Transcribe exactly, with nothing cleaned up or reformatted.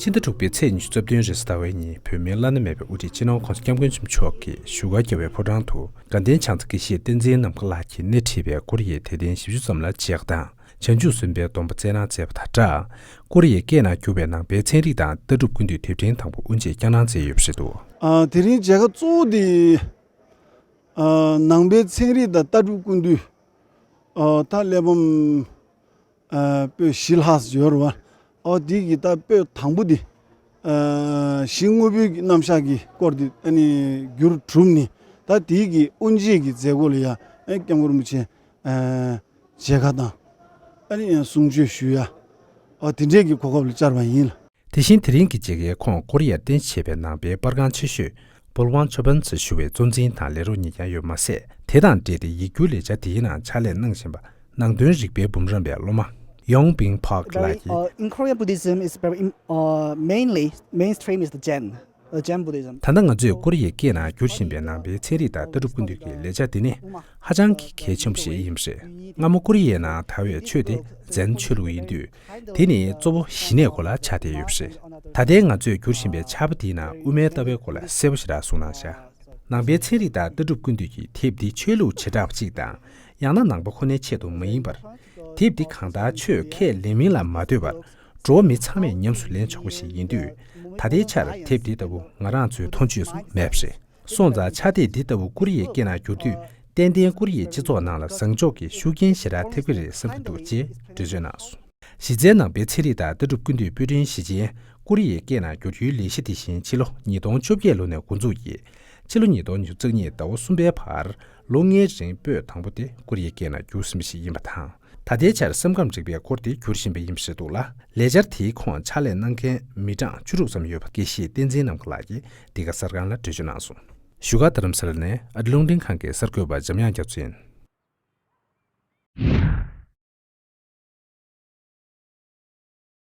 ཕྱི་ཟླ་དྲུག་པའི་ཚེས་ཉི་ཤུ་རྩ་བདུན་རེས་གཟའ་ཟླ་བའི་ཉིན་བོད་མིའི་བླ་ན་མེད་པའི་དབུ་ཁྲིད་སྤྱི་ནོར་༸གོང་ས་༸སྐྱབས་མགོན་ཆེན་པོ་མཆོག་གིས་བཞུགས་སྒར་རྒྱལ་བའི་ཕོ་བྲང་དུ་དགའ་ལྡན་བྱང་ས་དགེ་བཤེས་བསྟན་འཛིན་ནམ་མཁའ་ལགས་ཀྱིས་སྣེ་ཁྲིད་པའི་ཀོ་རི་ཡའི་དད་ལྡན་བཞི་བཅུ་ཙམ་ལ་མཇལ་ཁ་དང་བྱང་ཆུབ་སེམས་དཔའི་སྡོམ་པ་སྩལ་གནང་མཛད་པ་དང་སྦྲགས། ཀོ་རི་ཡའི་སྐད་ནང་བསྒྱུར་བའི་ནང་པའི་ཚན་རིག་དང་ལྟ་གྲུབ་ཀུན་བཏུས་དེབ་ཕྲེང་དང་པོ་དབུ་འབྱེད་བསྐྱངས་གནང་མཛད་ཡོད་པ་རེད་འདུག་ཨ། དེ་རིང་མཇལ་ཁ་གཙོ་བོ་དེ། ཨ། ནང་པའི་ཚན་རིག་དང་ལྟ་གྲུབ་ཀུན་བཏུས། ཨ། ད་གླེགས་བམ། ཨ། པོད་བཞི་ལྷག་ཡོད་རེད་བ། ཨོ། དེ་གི་ད་པོད་དང་པོ་དེ། ཨ། གཞི་དངོས་པོའི་རྣམ་གཞག་གི་སྐོར་དེ་ཨ་ནི་བསྒྱུར་གྲུབ་ནས། ད་དེ་གི་དབུ་འབྱེད་ཀྱི་མཛད་སྒོ་ལ་ཡ། ཨ། སྐྱབས་མགོན་རིན་པོ་ཆེ། ཨ། མཇལ་ཁ་དང་། ཨ་ནི་ཡང་གསུང་ཆོས་ཞུ་ཡ། ཨ། དེ་འདྲས་ཀྱི་གོ་སྐབས་ལ་བཅར་བ་ཡིན་ལ། དེ་བཞིན་དེ་རིང་གི་མཇལ་ཁའི་ཁོངས་ཀོ་རི་ཡར་རྟེན་གཞི་བྱས་པའི་ནང་པའི་པར་ཁང་ཆེ་ཤོས་བོལ་ཝང་ཆོ་པན་ཟེར་ཞུ་བའི་གཙོ་འཛིན་དང་ལས་རོགས་གཉིས་ཀྱང་ཡོད་མ་ཟད། དེ་དང་འབྲེལ་ཏེ་ཡིག་སྒྱུར་ལས་འཆར་དེའི་ནང་ཕྱག་ལས་གནང་བཞིན་པ་ནང་དོན་རིག་པའི་འབུམ་རམས་པའི་སློབ་མ་ཡོང་པིང་ཕག་ལགས་ཀྱིས། Uh, in Korea, Buddhism is very im- uh, mainly mainstream is the Zen, the Zen Buddhism. ད་ལྟ་ང་ཚོས་ཀོ་རི་ཡའི་སྐད་ནང་བསྒྱུར་བཞིན་པའི་ནང་པའི་ཚན་རིག་དང་ལྟ་གྲུབ་ཀུན་བཏུས་ཀྱི་ལས་འཆར་འདི་ནི་ཧ་ཅང་གི་གལ་ཆེན་པོ་ཞིག་ཡིན་པ་རེད། སྔ་མོ་ཀོ་རི་ཡའི་ནང་དར་བའི་ཆོས་དེ་ཛེན་ཆོས་ལུགས་ཡིན་དུས། དེ་ནི་གཙོ་བོ་ཞི་གནས་སྐོར་ལ་ཆགས་བསྡད་ཡོད་པ་རེད། ད་ལྟའི་ང་ཚོས་བསྒྱུར་བཞིན་པའི་ཕྱག་དཔེ་དེའི་ནང་དབུ་མའི་ལྟ་བའི་སྐོར་ལ་གསལ་པོ་ཞེ་དྲག་གསུངས་གནང་བཞག་ནང་པའི་ཚན་རིག་དང་ལྟ་གྲུབ་ཀུན་བཏུས་ཀྱི་དེབ་འདི་ཆོས་ལུགས་བྱེ་བྲག་པ་གཅིག་དང་། ཡང་ན་ནང་པ་ཁོ་ནའི་ཆེད་དུ་མ་ཡིན་པར། དེབ་འདི་གང་ལྟར་ཆོས་ཁས་ལེན་མིན་ལ་མ་ལྟོས་པར། འགྲོ་བ་མི་ཚང་མས་ཉམས་སུ་ལེན་ཆོག་པ་ཞིག་ཡིན་དུས། ད་ལྟའི་ཆར་དེབ་འདི་ལྟ་བུ་ང་རང་ཚོའི་མཐོང་ཆོས་སུ་མེད་པ་རེད། སོང་ཙང་ཕྱག་དེབ་འདི་ལྟ་བུ་ཀོ་རི་ཡའི་སྐད་ནང་བསྒྱུར་དུས། ཏན་ཏན་ཀོ་རི་ཡའི་སྤྱི་ཚོགས་ནང་ལ་བཟང་ཕྱོགས་ཀྱི་ཤུགས་རྐྱེན་ཞེ་དྲག་ཐེབས་ཀྱི་རེད་བསམ་གྱི་འདུག་ཅེས་འགྲེལ་བརྗོད་གནང་སོང་། གཞི་རྩའི་ནང་པའི་ཚན་རིག་དང་ལྟ་གྲུབ་ཀུན་བཏུས་པོད་ཕྲེང་བཞི་ཅན་ཀོ་རི་ཡའི་སྐད་ནང་བསྒྱུར་རྒྱུའི་ལས་གཞི་དེ་བཞིན་ཕྱི་ལོ་ཉིས་སྟོང་བཅོ་བརྒྱད་ལོ་ནས་འགོ་འཛུགས་ཀྱིས། ཕྱི་ལོ་ཉིས་སྟོང་ཉི་ཤུ་རྩ་གཉིས་ཟླ་བ་གསུམ་པའི་བར་ལོ་ལྔའི་རིང་པོད་དང་པོ་དེ་ཀོ་རི་ཡའི་སྐད་ནང་བསྒྱུར་ཟིན་པ་ཞིག་ཡིན་པ་དང་། ད་ལྟའི་ཆར་སེམས་ཁམས་རིག་པའི་སྐོར་དེ་བསྒྱུར་བཞིན་པ་ཡིན་པ་རེད་འདུག་ལ། ལས་འཆར་དེའི་ཁོངས་ཕྱག་ལས་གནང་མཁན་མི་གྲངས་བཅུ་དྲུག་ཙམ་ཡོད་པ་དགེ་བཤེས་བསྟན་འཛིན་ནམ་མཁའ་ལགས་ཀྱིས་འདི་ག་གསར་ཁང་ལ་འགྲེལ་བརྗོད་གནང་སོང་། བཞུགས་སྒར་རྡ་རམ་ས་ལ་ནས་ཨ་རི་རླུང་འཕྲིན་ཁང་གི་གསར་འགོད་པ་འཇམ་དབྱངས་རྒྱ་མཚོ་ཡིན།